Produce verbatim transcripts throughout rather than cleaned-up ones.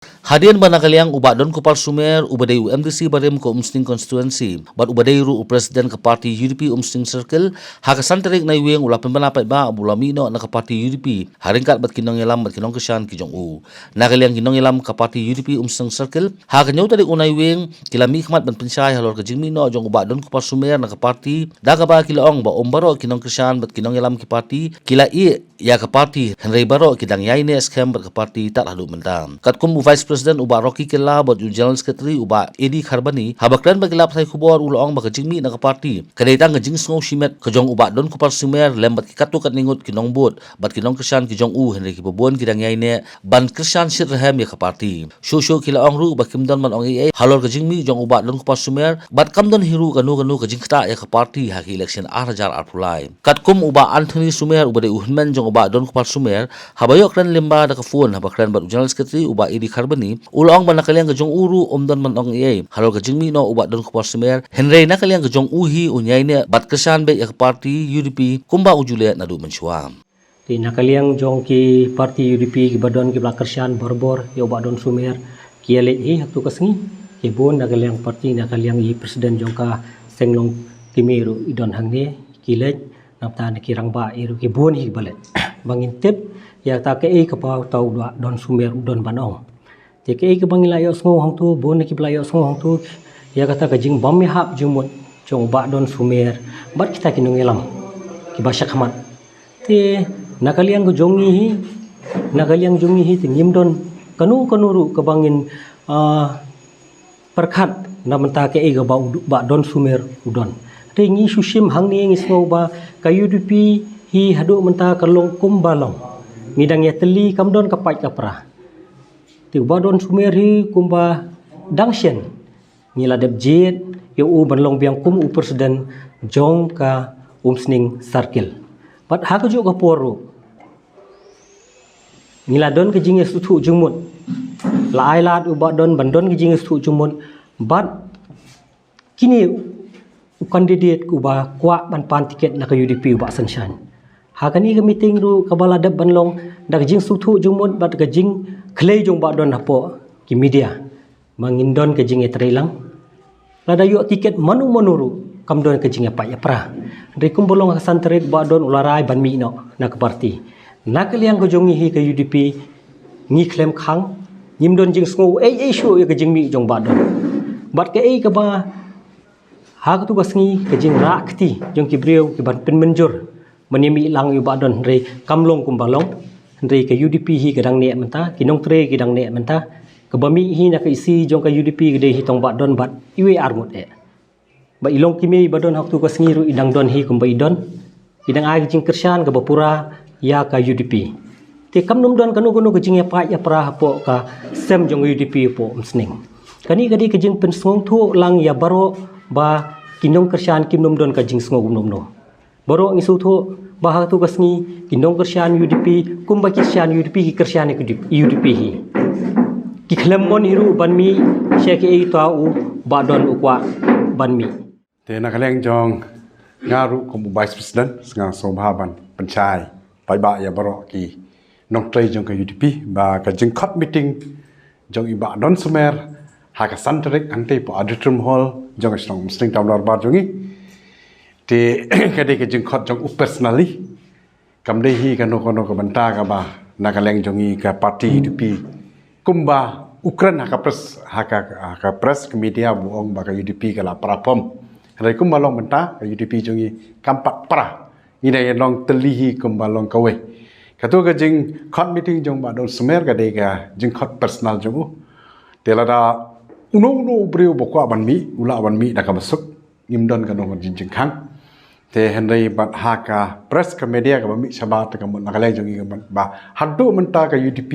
Hadien ba na ka liang u Bah Donkupar Sumer, uba dei u MDC barim ka Umsning Constituency bad uba dei ruh u President ka party UDP Umsning Circle, ha ka san tarik Naiwieng u la pynbna paidbah ba u la mih noh na ka party UDP ha ryngkat bad ki nongïalam bad ki nongkyrshan ki jong u. Na ka liang ki nongïalam ka party UDP Umsning Circle, ha ka hynñiew tarik u Naiwieng ki la mihkhmat ban pynshai halor ka jingmih noh jong u Bah Donkupar Sumer na ka party, da kaba ki la ong ba um baroh ki nongkyrshan bad ki nongïalam ki party ki la ïeh ïa ka party, hynrei baroh ki dang ïaineh skhem bad ka party tad haduh mynta. Katkum u Vice President u Bah Rocky Kylla bad u General Secretary u Bah Edi Kharbani, haba kren bad ki lad pathai khubor u la ong ba ka jingmih na ka party ka dei tang ka jingsngew shimet ka jong u Bah Donkupar Sumer lem bad ki katto katne ngut ki nongbud bad ki nongkyrshan ki jong u, hynrei kiba bun ki dang ïaineh ban kyrshan shitrhem ïa ka party. Shuh shuh ki la ong ruh ba kim don ban ong ei ei halor ka jingmih jong u Bah Donkupar Sumer bad kam don hi ruh kano kano ka jingktah ïa ka party ha ka election ar hajar arphew lai. Katkum u Bah Anthony Sumer uba dei u hynmen jong u Bah Donkupar Sumer, haba ïoh kren lyngba da ka phone, haba kren bad u General Secretary u Bah Edi Kharbani, u la ong ba na ka liang ka jong u ruh um don ban ong ei ei halor ka jingmih noh u Bah Donkupar Sumer, hynrei na ka liang ka jong u hi un ïaineh bad kyrshan beit ïa ka party UDP kumba u ju leh naduh mynshuwa. Te na ka liang jong ki party UDP kiba don kiba la kyrshan barabor ïa u Bah Don Sumer, ki ïaleit hi ha katu ka sngi. Ki bun na ka liang party, na ka liang i president jong ka seng Longkmie ruh i don hangne, ki leit, nangta na ki rangbah i ruh ki bun hi kiba leit. Ba ngin tip ïa kata kaei kaba uta u Bah Don Sumer u don ban ong. Te kaei kaba ngi la ïohsngew hangto, bun na kiba la ïohsngew hangto ïa kata ka jingbym ïahap jingmut jong u Bah Don Sumer bad kita ki nongïalam kiba shakhmat. Te na ka liang ka jong ngi hi, na ka liang jong ngi hi te ngim don kano kano ruh kaba ngin, ah, pyrkhat na bynta kaei kaba u Bah Don Sumer u don. Te ngi shu shim hangne ngi sngew ba ka UDP hi haduh mynta ka long kumba long. Ngi dang ïatylli, kam don ka pait ka pra. Te u Bah Don Sumer hi kumba dang shen ngi la dep jied ïa u ban long biang kum u president jong ka Umsning Circle. Bad ha kajuh ka por ruh ngi la don ka jingïasngewthuh jingmut. La ai lad u Bah Don ban don ka jingïasngewthuh jingmut bad kine u candidate uba kwah ban pan tiket na ka UDP u Bah Sunshine. Ha kane ka meeting ruh kaba la dep ban long da ka jingsngewthuh jingmut bad ka jingkhlei jong u Bah Don hapoh ki media ba ngin don ka jingïatreilang. Lada ïoh tiket mano mano ruh kam don ka jingïapait ïapra. Hynrei kumba long ha ka san tarik u Bah Don u la rai ban mih noh na ka party. Na ka liang ka jong ngi hi ka UDP ngi khlem khang, ngim don jingsngew ei ei shuh ïa ka jingmih jong u Bah Don. Bad kaei kaba ha katu ka sngi ka jingrah kti jong ki briew ki ban pynmynjur ban ïamih lang ïa u Bah Don, hynrei kam long kumba long. Hynrei ka UDP hi ka dang neh mynta, ki nongtrei ki dang neh mynta. Kaba mih hi na ka EC jong ka UDP ka dei hi tang u Bah Don bad iwei ar ngut eh. Ba i Longkmie iba don ha katu ka sngi ruh i dang don hi kumba i don. I dang ai ka jingkyrshan kaba pura ïa ka UDP. Te kam nym don kano kano ka jingïapait ïapra hapoh ka sem jong ka UDP hapoh Umsning. Kane ka dei ka jingpynsngewthuh lang ïa baroh ba ki nongkyrshan kim nym don ka jingsngew kumno kumno. Baroh ngi sngewthuh ba ha katu ka sngi ki nongkyrshan UDP kumba ki kyrshan UDP, ki kyrshan ïa ka UDP hi. Ki khlem mon hi ruh ban mih sha kaei kata u Bah Don u kwah ban mih. Te na ka liang jong nga ruh kum u Vice President, nga sngewbha ban pynshai paidbah ïa baroh ki nongtrei jong ka UDP ba ka jingkhot meeting jong i Bah Don Sumer ha ka san tarik hangtei hapoh Auditorium Hall jong ka shnong Umsning Town Dorbar jong ngi. Te ka dei ka jingkhot jong u personally. Kam dei hi kano kano ka bynta kaba na ka liang jong ngi ka party UDP kumba u kren ha ka press, ha ka, ha ka press ka media ba u ong ba ka UDP ka la pra pom. Hynrei kumba long mynta ka UDP jong ngi kam pat pra. Ngi dang ïa long tylli hi kumba long kawei. Katu ka jingkhot meeting jong Bah Don Sumer ka dei ka jingkhot personal jong u. Te lada uno uno u briew ba kwah ban mih u lah ban mih da kaba suk. Ngim don kano ka jingjynkhang. Te hynrei bad ha ka press ka media kaba mih shabar te ka mut na ka liang jong ngi ka mut ba haduh mynta ka UDP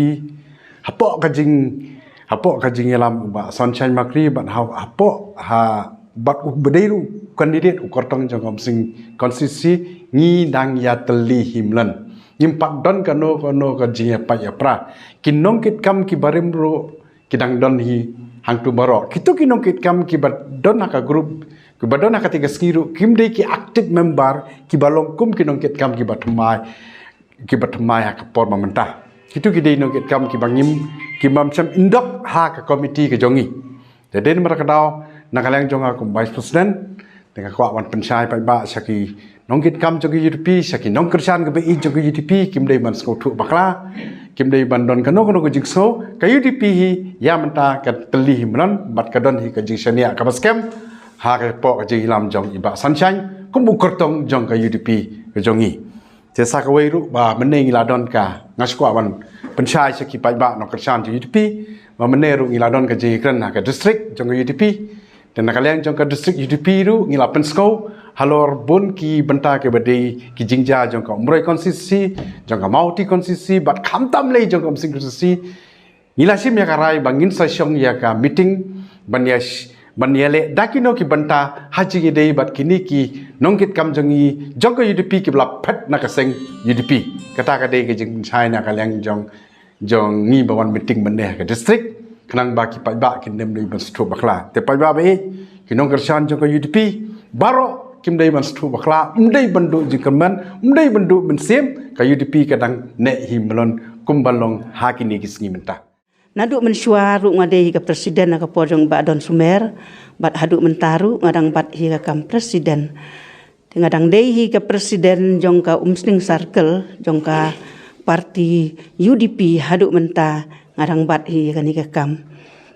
hapoh ka jing, hapoh ka jingïalam u Bah Sunshine Makri bad ha, hapoh ha bad u ba dei ruh u candidate u kyrtong jong ka Umsning constituency ngi dang ïa tylli himlan. Ngim pat don kano kano ka jingïapait ïapra. Ki nongkitkam ki barim ruh ki dang don hi hangtu baroh. Kitu ki nongkitkam kiba don ha ka group, kiba don ha kata ka sngi ruh kim dei ki active member kiba long kum ki nongkitkam kiba thymmai, kiba thymmai ha ka por ba mynta. Kitu ki dei nongkitkam kiba ngim, ki bym shym indok ha ka komiti ka jong ngi. Te dei namar kata ka daw, na ka liang jong nga kum Vice President, te nga kwah ban pynshai paidbah sha ki nongkitkam jong ka U D P, sha ki nongkyrshan kiba ïeit jong ka U D P, kim dei ban sngewthuh bakla, kim dei ban don kano kano ka jingsngew, ka U D P hi ïa mynta ka tylli hi mlien, bad ka don hi ka jingshaniah kaba skhem ha ka pok ka jingïalam jong i Bah Sunshine kum u kyrtong jong ka U D P ka jong ngi. Te sa kawei ruh ba mynne ngi la don ka, nga shu kwah ban pynshai sha ki paidbah nongkyrshan jong U D P, ba mynne ruh ngi la don ka jingkren ha ka district jong ka U D P. Te na ka liang jong ka district U D P ruh ngi la pynsngew halor bun ki bynta kiba dei ki jingjia jong ka Umroi constituency, jong ka Mawhati constituency, bad khamtam lei jong ka Umsning constituency. Ngi la shim ïa ka rai ba ngin sa shong ïa ka meeting ban ïa sh-, ban ïaleh da kino ki bynta ha jingïadei bad kine ki nongkitkam jong ngi jong ka U D P kiba la phet na ka seng U D P. Kata ka dei ka jingpynshai na ka liang jong, jong ngi ba wan meeting mynne ha ka district. Khnang ba ki paidbah kin ym dei ban sngewthuh bakla. Te paidbah ba ïeit, ki nongkyrshan jong ka U D P baroh kim dei ban sngewthuh bakla, ym dei ban duh jingkyrmen, ym dei ban duh mynsiem, ka U D P ka dang neh hi mlien kumba long ha kine ki sngi mynta. Naduh mynshuwa ruh nga dei hi ka president ha ka por jong Bah Don Sumer, bad haduh mynta ruh nga dang bat hi ka kam president. Te nga dang dei hi ka president jong ka Umsning Circle jong ka party U D P haduh mynta nga dang bat hi kane ka kam.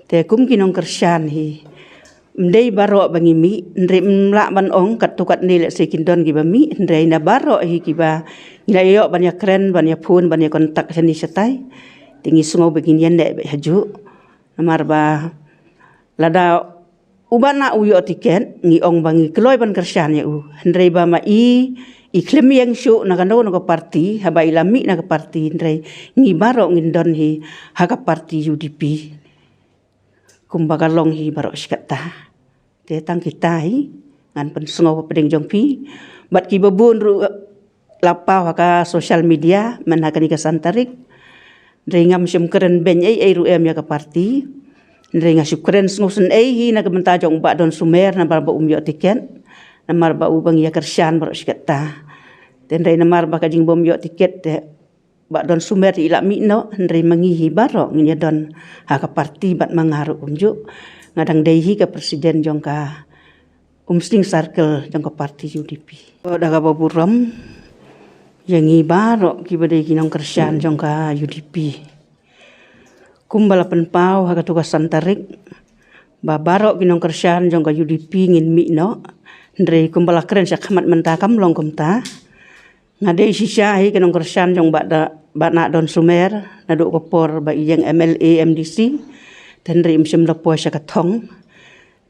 Te kum ki nongkyrshan hi, ym dei baroh ba ngi mih, hynrei ym lah ban ong katto katne lehse kin don kiba mih, hynrei na baroh hi kiba ngi la ïoh ban ïakren, ban ïaphone, ban ïakontak shane shatai, te ngi sngew ba kin ïaneh beit hajuh. Namar ba lada u Bah Nah u ïoh tiket, ngi ong ba ngi kloi ban kyrshan ïa u. Hynrei ba ma i, i khlem ïeng shuh na kano kano ka party, haba i la mih na ka party, hynrei ngi baroh ngin don hi ha ka party U D P. Kumba ka long hi baroh shi katta. Te tang kita hi ngan pynsngew ha pdeng jong phi bad kiba bun ruh la paw ha ka social media, man ha kane ka san tarik. Hynrei ngam shym kren beiñ ei ei ruh em ïa ka party. Hynrei nga shu kren sngewsynei hi na ka bynta jong Bah Don Sumer namar ba um ïoh tiket, namar ba u ba ngi ïakyrshan baroh shi katta. Te hynrei namar ba ka jingbym ïoh tiket te Bah Don Sumer i la mih noh, hynrei ma ngi hi baroh ngin ïa don ha ka party bad ma nga ruh kumjuh. Nga dang dei hi ka president jong ka Umsning Circle jong ka party U D P. Da kaba burom ïa ngi baroh kiba dei ki nongkyrshan jong ka U D P. Kumba la pynpaw ha kato ka san tarik ba baroh ki nongkyrshan jong ka U D P ngin mih noh. Hynrei kumba la kren sha khmat mynta kam long kumta. Nga dei shisha hi ka nongkyrshan jong Bah Da-, Bah Nah Don Sumer, naduh ka por ba i ïeng M L A M D C, te hynrei im shym la poi sha ka thong.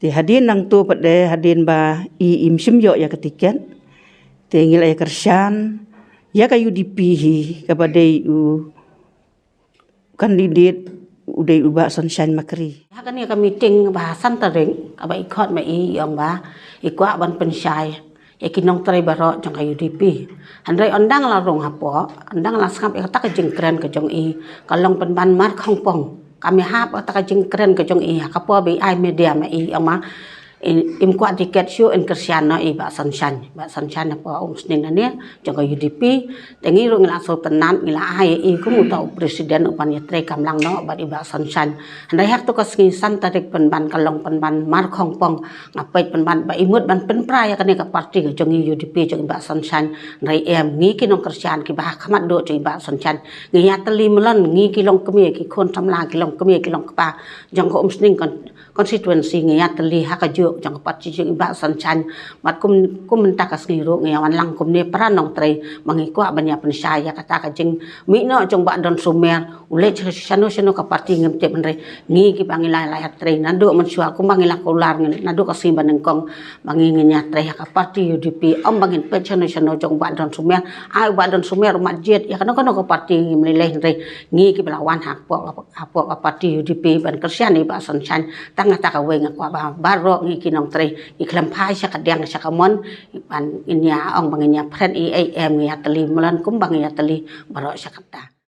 Te hadien nangto pat de hadien ba i im shym ïoh ïa ka tiket, te ngi la ïa kyrshan ïa ka U D P hi kaba dei u candidate u dei u Bah Sunshine Makri. Ha kane ka meeting ba san tarik kaba i khot ma i, i ong ba i kwah ban pynshai ïa ki nongtrei baroh jong ka U D P. Hynrei ynda nga la rung hapoh, ynda nga la sngap ïa kata ka jingkren ka jong i, ka long pynban mar khongpong. Kam ïahap kata ka jingkren ka jong i ha ka por ba i ai media ma i, i ong ma i, im kwah tiket shuh, in kyrshan noh ïa i Bah Sunshine. Bah Sunshine hapoh Umsning nangne jong ka U D P. Te ngi ruh ngi la sngewtynnat, ngi la ai ïa i kum uta u president u ban ïatrei kam lang noh bad i Bah Sunshine. Hynrei ha kato ka sngi san tarik pynban ka long pynban mar khongpong. Nga peit pynban ba i mut ban pynpra ïa kane ka party ka jong i U D P jong i Bah Sunshine. Hynrei em, ngi ki nongkyrshan kiba ha khmat duh jong i Bah Sunshine ngi ïatylli mlien, ngi ki longkmie, ki khun samla, ki longkmie, ki longkpa jong ka Umsning kon- constituency ngi ïatylli ha kajuh jong ka party jong i Bah Sunshine. Bad kum, kum mynta ka sngi ruh ngi ïa wan lang kumne para nongtrei ba ngi kwah ban ïa pynshai ïa kata ka jingmih noh jong Bah Don Sumer. U leit shano shano ka party ngim tip, hynrei ngi kiba ngi la ïa trei naduh mynshuwa kumba ngi la kular, ngi naduh ka sngi ba nyngkong ba ngi ngin ïa trei ha ka party U D P, ym ba ngin peit shano shano jong Bah Don Sumer. Ai Bah Don Sumer u mat jied ïa kano kano ka party ngim lei lei, hynrei ngi kiba la wan hapoh, hapoh ka party U D P ban kyrshan ïa i Bah Sunshine. Tang kata kawei nga kwah ba baroh ngi ki nongtrei ngi khlem phai sha ka diang sha ka mon, ban ngin ïa ong ba ngin ïa pyrkhat ei ei, em, ngi ïatylli mlien kumba ngi ïatylli baroh sha kata.